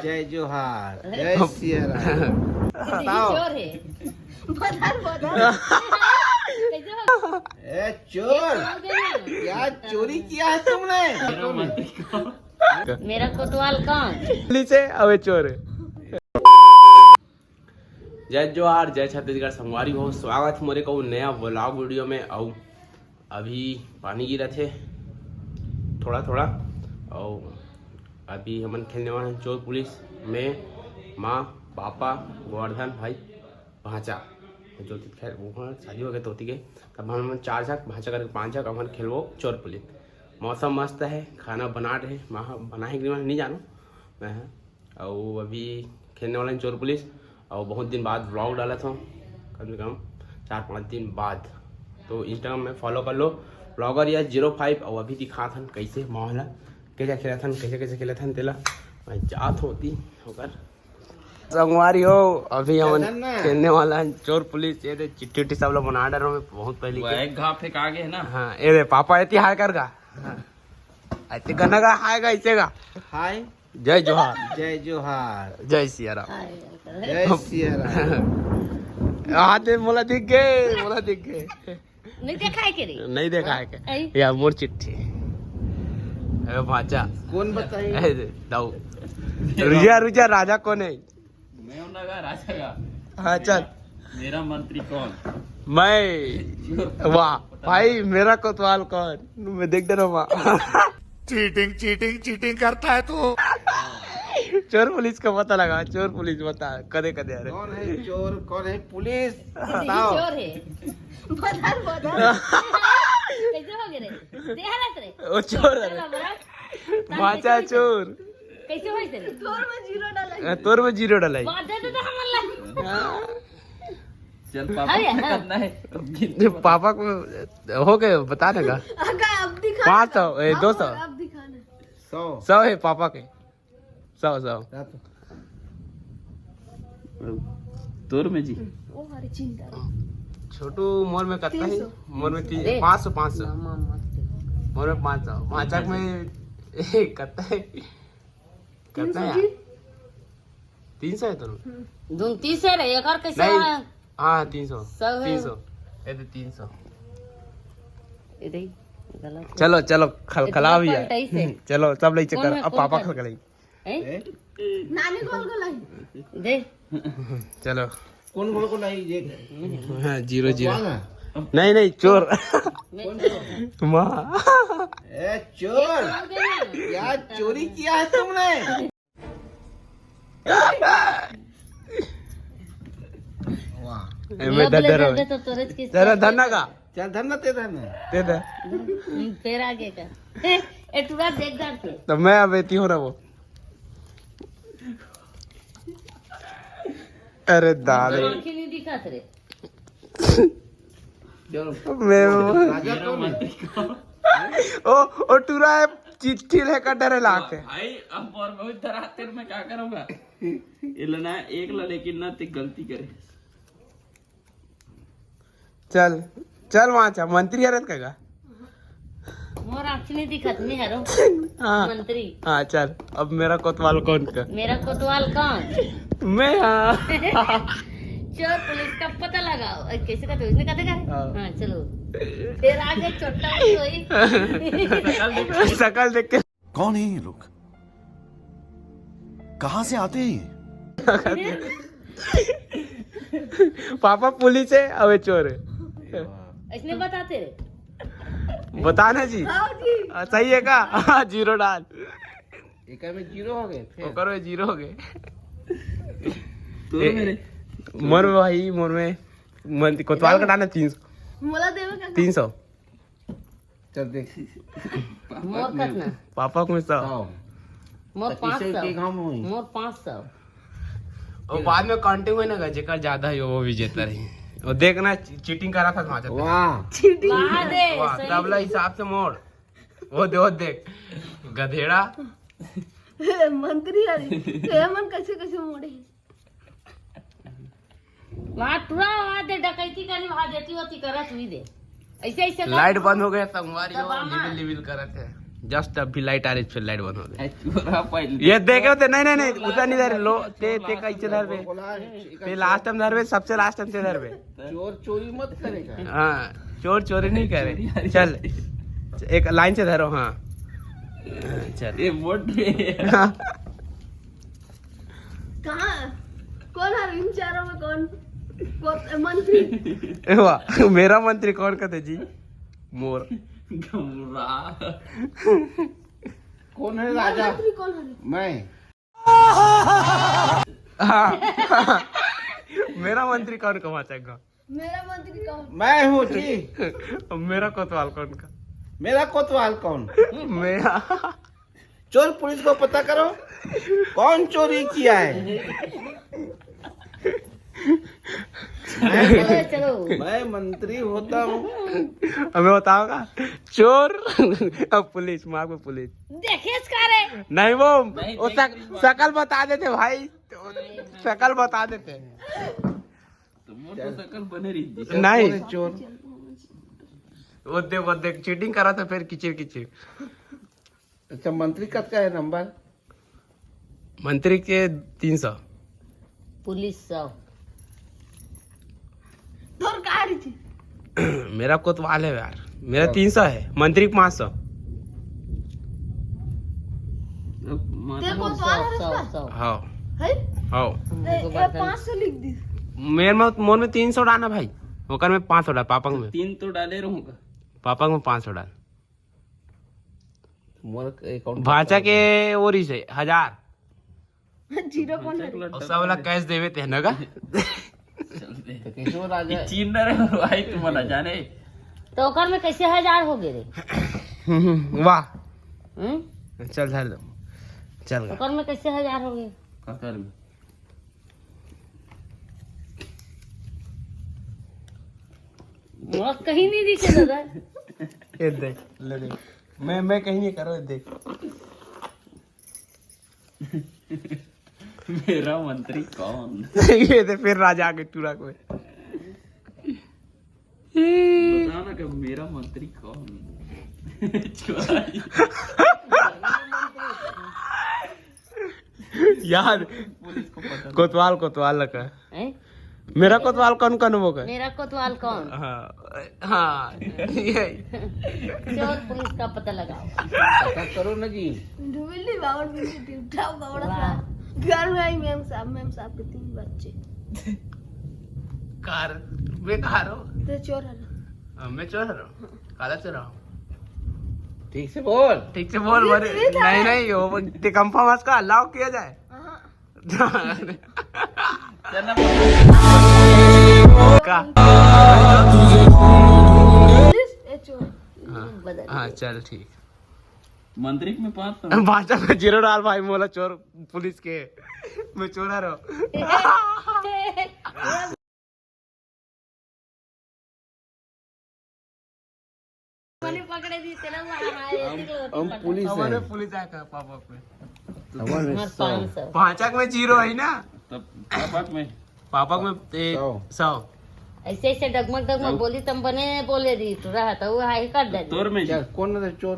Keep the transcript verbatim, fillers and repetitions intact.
जय जोहार, जय सिया राम। बताओ। चोर है। बदल, बदल। कैसे हो? ए, चोर। चोर है ना? क्या चोरी किया है तुमने? मेरा कोतवाल कौन? नीचे, अबे चोर है। जय जोहार, जय छत्तीसगढ़ संगवारी हो, स्वागत है मोरे को नया vlog video में। अउ अभी पानी गिरत हे थोड़ा थोड़ा, अउ अभी हमन खेलने वाले हैं चोर पुलिस में। माँ, पापा, गोवर्धन भाई, भांचा, जो खैर वो शादी हो गए तोती के, तब हम चार झक, भांचा करके पांच झक, हमन खेलबो चोर पुलिस। मौसम मस्त है, खाना बना रहे, माँ बना है कि नहीं, नहीं जानो मैं, हाँ। अउ अभी खेलने वाला है चोर पुलिस, अउ बहुत दिन बाद vlog डालत हूँ, कम से कम चार पाँच दिन बाद। तो Instagram में follow कर लो, vlogger या zero five। अउ अभी दिखात हन कैसे माहौल है, कैसे खेलत हन, कैसे कैसे खेलत हन तेला। मैं जात होती ओकर संगवारी हो। अभी हम चल ना। खेलने वाला है चोर पुलिस। ये दे चिट्ठी उट्ठी सब लोग बना डर में बहुत पहले वो के। एक घा फेंका गए ना। हाँ, ये दे पापा एती हाय कर गा। हाँ। अति गना गा हाय गा इसे गा। हाय। जय जोहार। जय जोहार। जय सिया राम। जय सिया राम। हाथ दे, मोला दिख गए, मोला दिख गए। नहीं देखा है के रे? नहीं देखा है के? आई। या मोर चिट्ठी। अरे भांचा। कौन बताई? ए, दे, दाऊ। रुजा, रुजा, राजा कौन है? मैं हूं ना गा, राजा गा। हाँ, चल। मेरा मंत्री कौन? मैं। वाह, भाई, मेरा कोतवाल कौन? मैं देख डरो माँ। चीटिंग, चीटिंग, चीटिंग करता है तू। चोर पुलिस का पता लगा, चोर पुलिस बता, कदे कदे, अरे। कौन है चोर, कौन है पुलिस? बताओ। चोर है। बदल, बदल। कैसे हो गए रे? देहरत रे। ओ चोर है। चल, अब रख। भांचा चोर। कैसे होइस रे? तोर में जीरो डाला है। हाँ, तोर में जीरो डाला है। बात दे दे तो हमन ला। हाँ। चल, पापा अरे, को हाँ। करना है। अब गिनती बता। पापा को हो गए, बता देगा। अगर अब दिखा पाँच सौ, ए, पापा दो सौ। अब दिखाना। सौ। सौ है पापा के। सौ, सौ। जा तो। तोर में जी। ओ, अरे, चिंता। छोटू, मोर में कत्ता है? तीन सौ। मोर में तीन, अरे। पाँच सौ, पाँच सौ। मामा मत दे। मोर में पाँच सौ। भांचा में कत्ता है? कत्ता है? तीन सौ जी। तीन सौ है तोर में? हम्म। धुन तीस है रे, एक और कैसे नहीं। है? हाँ, तीन सौ। सौ है। तीन सौ। ये तो तीन सौ। ये देख, गलत है। चलो, चलो, खलखला इतना भी है। पलटाई से। चलो, सब ले कौन चक्कर। है, अब कौन पापा है? खलखलाई। हैं? नानी गोल गोल आई। दे। चलो। कौन गोल गोल आई ये? हाँ, जीरो, जीरो। कौन है? नहीं, नहीं, चोर। मैं कौन चोर? माँ। ए, चोर। चोर गया। क्या चोरी किया है तुमने? वाह। ए, मैं डर, डर रहा हूँ। तो तोरे की तेरा धरना का? चल, धरना, ते धरना। ते धर। हम्म, फिर आगे का? ए, ए, टूरा देख धर के। तो मैं अब एती हो रहा वो। अरे दादा। आँखें नहीं दिखात रे। चलो। मैं वो राजा कौन है? ओ, ओ टूरा है, चिट्ठी लेकर डरे लाके। भाई, अब और बहुत डराते हैं, मैं क्या करूँगा? ये लेना है, एक ला, लेकिन ना ते गलती करे। चल, चल वहाँ चल, मंत्री हरत का गा? मोर आँख नहीं दिखत, मैं हरो। हाँ। मंत्री। हाँ, चल, अब मेरा कोतवाल कौन का? मेरा कोतवाल कौन? मैं, हाँ। चोर पुलिस का पता लगाओ। अरे, कैसे कहते हो? इसने कहते क्या? हाँ। हाँ, चलो। फिर आगे छोटा भी वही। शकल देख के। कौन है ये लोग? कहाँ से आते हैं ये? पापा पुलिस है, अबे चोर है। इसने बताते रहे। बताना जी। हाँ जी। हाँ, सही है का? हाँ, जीरो डाल। एक में जीरो हो गए, फिर? ओकर में जीरो हो गए। तो ए, मेरे मोर में भाई, मोर में, मन, कोतवाल का डालना तीन सौ। मोला देवे का? तीन सौ। चल देख। मोर कतना? पापा को में सौ। सौ। मोर तो पाँच सौ। किसे के काम होई? मोर पाँच सौ। और बाद में काउंटिंग होई ना, जेकर ज्यादा हो, वो विजेता रही। और देखना, ची-, चीटिंग करा था वहाँ जाते। वाह। चीटिंग। वाह दे, वाह, सही। तबला हिसाब से मोड़। वो दे, वो देख। गधेड़ा। मंत्री हरी। तो ये मन कैसे, कैसे मोड़े? वहाँ टूरा, वहाँ दे डकैती करनी, वहाँ देती होती करत हुई दे। ऐसे, ऐसे कर। लाइट बंद हो गया, संगवारी हो, दबाना। लिबिल, लिबिल करत है। जस्ट अभी लाइट आ रही, फिर लाइट बंद हो गई। चोरा पहले। ये देखे होते, नहीं, नहीं, नहीं, उतना नहीं धर लो। ते ते कैसे धरबे? ते लास्ट टाइम धरबे, सबसे लास्ट टाइम से धरबे। चोर चोरी मत करेगा। हाँ, चोर चोरी नहीं करे। चल, एक लाइन से धरो। हाँ, चल। ये मोट रे। हाँ। कहाँ? कौन है इन चारों में कौन? कौन मंत्री? वाह, मेरा मंत्री कौन कहते जी? मोर। घबरा। कौन है राजा? मंत्री कौन है? मैं। हाँ। मेरा मंत्री कौन कमा चाहेगा? मेरा मंत्री कौन? मैं हूँ जी। मेरा कोतवाल कौन का? मेरा कोतवाल कौन? मेरा। चोर पुलिस को पता करो, कौन चोरी किया है। चलो, चलो। मैं मंत्री होता हूँ। हमें बताओगा चोर। अब पुलिस, मार को पुलिस। देखे इसका रे। नहीं वो, नहीं, वो देख शक-, रही बात। शकल बता देते भाई, शकल बता देते। तो मोर तो शकल बने रही थी। नहीं। कौन है चोर? वो देख, वो देख, चीटिंग करा था फिर किचिर किचिर। अच्छा, मंत्री कतका है नंबर? मंत्री के तीन सौ। पुलिस सौ। तोर का रही थी? मेरा कोतवाल है यार, मेरा तीन सौ है, मंत्री के पाँच सौ। ते कोतवाल है सौ, उसका? सौ। हाँ। है? हाँ। ए, ए, पाँच सौ लिख दी। मेरे में, मोर में तीन सौ डालना भाई, ओकर में पाँच सौ डाल, पापा में। तीन तो डाले रहूंगा। पापा में पाँच सौ डाल। मोर अकाउंट भांचा के ओरी से हजार। जीरो कौन है? और सब वाला कैश देवे ते न का? चल दे। तो कैसे हो राजा? ये चीन न रहे भाई, तू मना जाने। तो ओकर में कैसे हजार हो गए रे? वाह। हम्म? चल धर दो। चल गा। ओकर में कैसे हजार हो गए? का कर में? मोर कहीं नहीं दिखे दादा। ये देख, ले देख। मैं, मैं कहीं नहीं करो, ये देख। मेरा मंत्री कौन? ये दे फिर राजा आके टूरा को। बताओ ना कि मेरा मंत्री कौन? चोरा। यार, पुलिस को पता। कोतवाल, कोतवाल लगा। हैं? मेरा कोतवाल कौन, कौन वो का? मेरा कोतवाल कौन? हाँ, हाँ, ये। चोर पुलिस का पता लगाओ। पता करो ना जी। डुबिल्ली बावड़ में से टिपटा बावड़ा वाह। सा। घर में आई मेम साहब, मेम साहब के तीन बच्चे। कार, बेकार हो। ते चोर है ना? हाँ, मैं चोर हूँ। काला चोर हूँ। ठीक से बोल। ठीक से बोल, बोले, नहीं, नहीं, वो ते कंफर्म आज का अलाउ किया जाए। हाँ। का? पुलिस, ए, चोर। हाँ, बदल हाँ, गया। चल ठीक। मंत्री में पाँच सौ। बादशाह में जीरो डाल भाई, मोला चोर पुलिस के। मैं चोर आ रहा हूँ। मने पकड़े दी तेरा वाला है, हम, हम पुलिस हमारे हैं। पुलिस आया था पापक में। हमारे हमारे सौ। पाँच सौ। पाँचक में जीरो है ना? तब पापक में? पापक में ए, सौ। सौ। ऐसे ऐसे डगमग डगमग सौ। बोली तम बने बोले दी, तू रहा तो वो हाई कर दे। तोर में क्या, जी? कौन है चोर?